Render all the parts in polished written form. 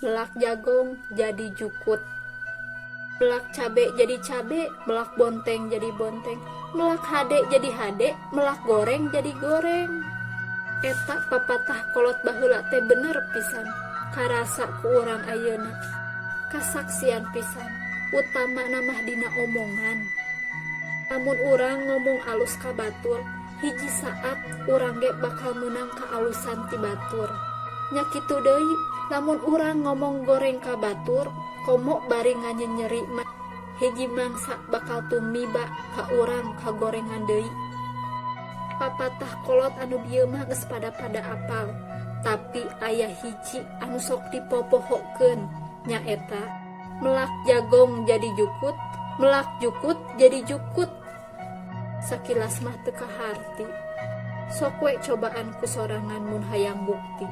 Melak jagong jadi jukut, melak cabe jadi cabe, melak bonteng jadi bonteng, melak hade jadi hade, melak goreng jadi goreng. Eta papatah kolot baheula teh bener pisan karasa ku urang ayeuna, kasaksian pisan, utamana mah dina omongan. Lamun urang ngomong alus ka batur, hiji saat urang ge bakal meunang kaalusan ti batur. Nya kitu deui lamun urang ngomong goreng ka batur, komo bari nganyenyeri mah, hiji mangsa bakal tumiba ka urang kagorengan deui. Papatah kolot anu bieu mah geus pada-pada apal, tapi aya hiji anu sok dipopohokeun, nyaeta melak jagong jadi jukut, melak jukut jadi jukut. Sakilas mah teu kaharti, sok we cobaan ku sorangan mun hayang bukti.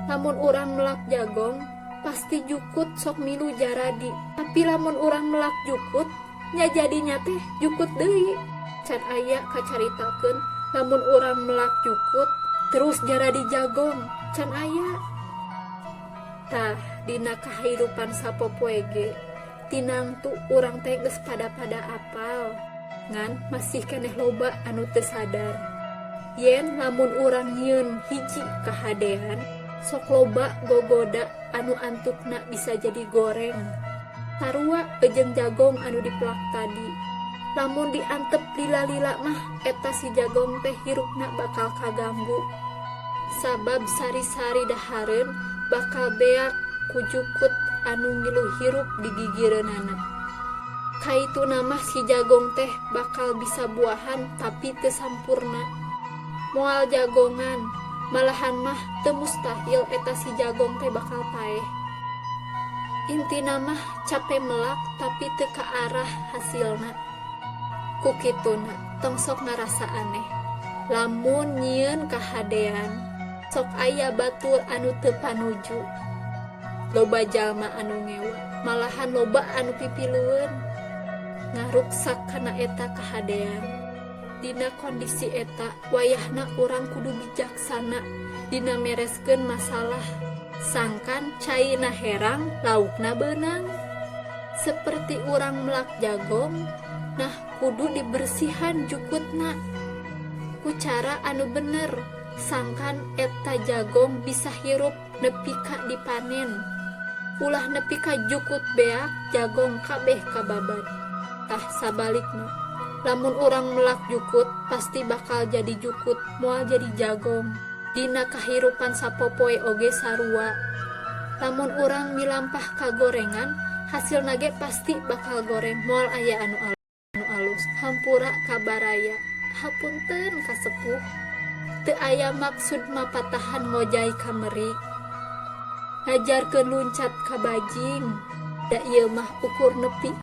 Lamun urang melak jagong, pasti jukut sok milu jaradi, tapi lamun urang melak jukut, nya jadinya teh jukut deui. Can aya kacaritakeun lamun urang melak jukut terus jaradi jagong, can aya. Tah, dina kahirupan sapopoe ge tinangtu urang teh geus pada-pada apal, ngan masih keneh loba anu teu sadar yen lamun urang nyieun hiji kahadean, sok loba gogoda anu antukna bisa jadi goreng. Sarua jeung jagong anu dipelak tadi, lamun diantep lila-lila mah eta si jagong teh hirupna bakal kaganggu, sabab sari-sari dahareun bakal beak ku jukut anu ngilu hirup di gigireunana. Kaituna mah si jagong teh bakal bisa buahan tapi teu sampurna, moal jagongan, malahan mah teu mustahil eta si jagong teh bakal paeh. Intina mah cape melak tapi teu ka arah hasilna. Ku kituna tong sok ngarasa aneh lamun nyieun kahadean sok aya batur anu teu panuju, loba jalma anu ngewa, malahan loba anu pipilueun ngaruksak kana eta kahadean. Dina kondisi eta wayahna urang kudu bijaksana dina mereskeun masalah, sangkan caina herang laukna beunang. Seperti urang melak jagong, nah, kudu dibersihan jukutna ku cara anu bener, sangkan eta jagong bisa hirup nepi ka dipanen. Ulah nepi ka jukut beak, jagong kabeh kababad. Tah, sabalikna lamun urang melak jukut, pasti bakal jadi jukut, moal jadi jagong. Dina kahirupan sapopoe oge sarua, lamun urang milampah kagorengan, hasilna ge pasti bakal goreng, moal aya anu alus. Hampura ka baraya, hapunten ka sepuh, teu aya maksud mapatahan ngojay ka meri, ngajarkeun luncat ka bajing, da ieu mah ukur nepi.